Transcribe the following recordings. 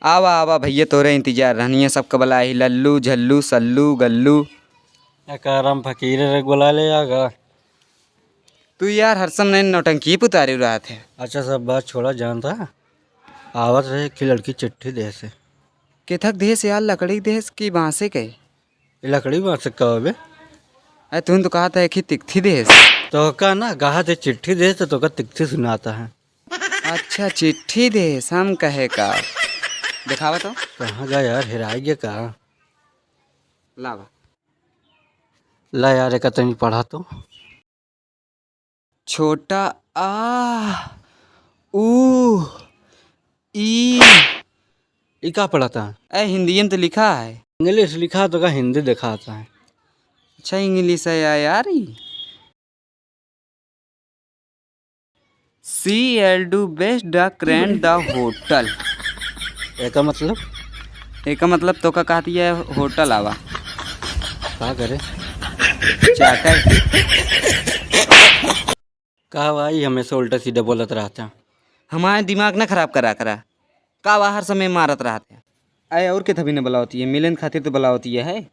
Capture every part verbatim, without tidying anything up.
आवा, आवा भइया, तोरे इंतजार रहनी है, सबका बला ही, लल्लू, झल्लू, सल्लू, गल्लू। ए, का राम फकीर रे, बोला ले आगा। तू यार हर समय नौटंकी पुतारी रहत है। अच्छा, सब बात छोड़ा, जानता, आवत रहे कि लड़की चिट्ठी देस। केथक देस यार, लकड़ी देस कि बांसे के? ये लकड़ी बांसे का हवे? अरे, तुम तो कहा था एक ही तिकथी देस। तो का ना, कहा थे चिट्ठी देस, तो का तिकथी सुनाता है। अच्छा, चिट्ठी देस, हम कहे का। दिखावा तो। कहाँ गया यार, हेराई गया का? लावा। ला यार, एक तनी पढ़ा तो। छोटा आ, ऊ, ई। ई का पढ़ता है? ए, हिंदी में तो लिखा है। English लिखा तो का हिंदी दिखाता है? अच्छा, English है या-, यार, ई। She will do best the grand the hotel। एका मतलब? एका मतलब तो का कहती है, होटल आवा। का करे? चाटर। का भाई, हमेशा उल्टा सीधा बोलत रहता। हमारे दिमाग ना खराब करा करा। का बा हर समय मारत रहत है? अरे और के थबी न बुलावती है, मिलन खातिर तो बुलावती है।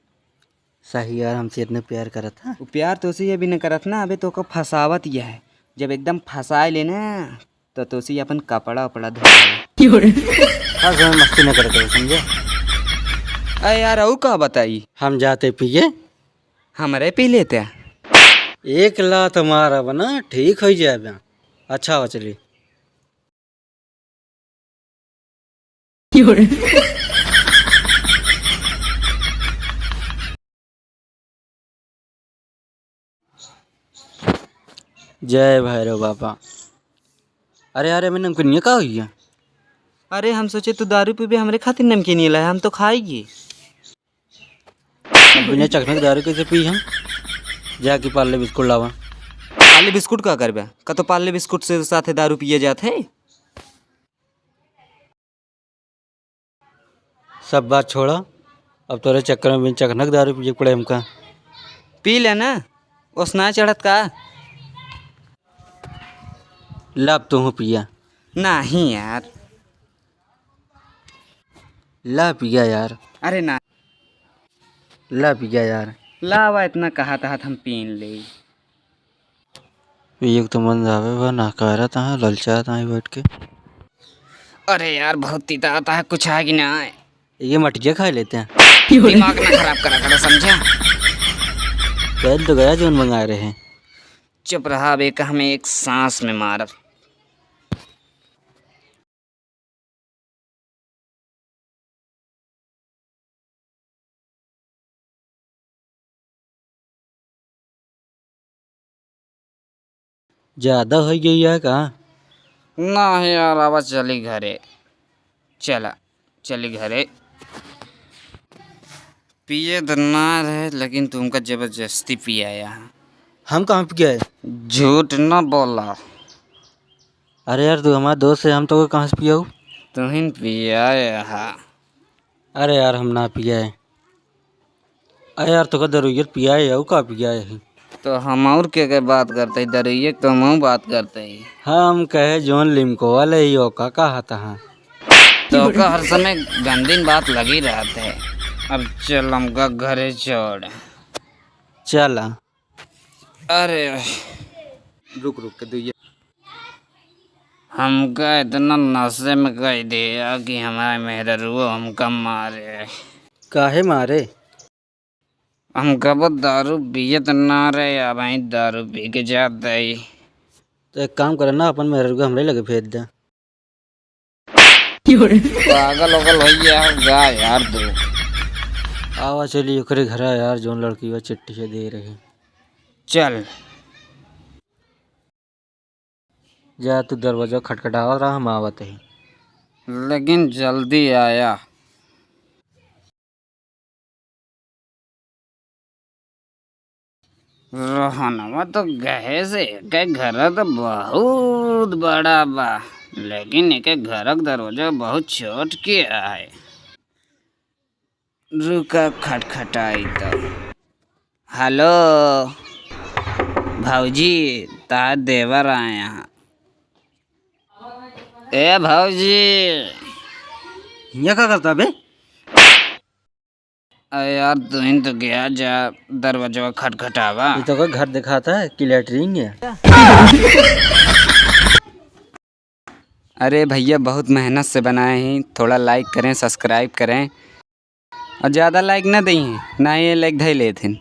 सही यार, हमसे इतने प्यार करत है। वो प्यार तोसी अभी न करत ना, अबे तोका फंसावत यह है। जब एकदम फंसाए ले ना, तो तोसी अपन कपड़ा उपड़ा धो ले। क्यों रे? हर समय मस्ती न करत हो, समझे? अरे यार, और का बताई? हम जाते पिए। हमरे पी लेते। एक लात मारब ना, ठीक हो जाबे। अच्छा हो, चली। जय भैरव बाबा। अरे, अरे, में नमकीनिया का हुई है? अरे, हम सोचे तू दारू पीबे, हमरे खातिर नमकीनिया लाए, हम तो खाएगी। बिना चखना के दारू कैसे पी हम? जाके पार्ले बिस्कुट लावा। पार्ले बिस्कुट का करबे? का तो पार्ले बिस्कुट से साथे दारू पिए जात है? सब बात छोड़ा, अब तोरे चक्कर में बिन चखना के दारू पिए पड़े हमका। पी ले ना, ओसना चढ़त का? ला अब तू पिया। नहीं यार। ला पिया यार। अरे ना। ला पिया यार। लावा, इतना कहा तहत हम पीन ले। एक तो मन जावे बा, नहकारत है, ललचात है बैठ के। अरे यार, बहुत तीता आता है, कुछ आए कि ना आए। ये मटिया खा लेते हैं। दिमाग ना खराब करा करो, समझा? पहले तो गया जोन मंगा रहे हैं। चुप रहा बे, का हमें एक सांस में मारब। ज्यादा हो गई है का? ना यार, आवा चली घरे। चला, चली घरे। पिए त ना रहे, लेकिन तुमका जबरदस्ती पियाया। हम कहाँ पियाए? झूठ ना बोला। अरे यार, तू हमारा दोस्त है, हम तो कहाँ से पियाऊ? तुहिन पियाया हा। अरे यार, हम ना पियाए। अरे यार, तोका दरुइया पियाए, अउ का पियाए है? तो हम और के, के बात करते ही, दरुइया के तो हम बात करते ही। हम कहे जोन लिमको वाले ही ओका कहा तहा। तो ओका हर समय गंदीन बात लगी रहत है। अब चल हमका घरे छोड़। चला। अरे। रुक, रुक के दुइया। हमका इतना नशे में कह दिया कि हमारे मेहररुओ हमका मारे। काहे मारे? हम कबो दारू पियत ना रहे, अब ही दारू पी के जात हई। तो एक काम करे ना, अपन मेहररुआ हमरे लगे भेज दे। पागल ओगल होइया, जा यार तू। आवा चली ओकरे घरा यार, जौन लड़की बा चिट्ठी दे रही। चल। जा, तू दरवाजा खटखटावत रहा, हम आवत ही। लेकिन जल्दी आया। रहनवा तो गहे से, एके घर तो बहुत बड़ा बा, लेकिन एके घर के दरवाजा बहुत छोट के है। रुका, खटखटाई तो। हेलो भौजी, तार देवर आए हैं। ए भौजी, हियाँ का करता बे? अरे यार, तू ही तो गया जा दरवाजा खटखटावा। ये तो कोई घर दिखाता है कि लेटरिन है? अरे भैया, बहुत मेहनत से बनाए हैं, थोड़ा like करें, subscribe करें और ज़्यादा like ना दें, ना ये like धै लेथिन।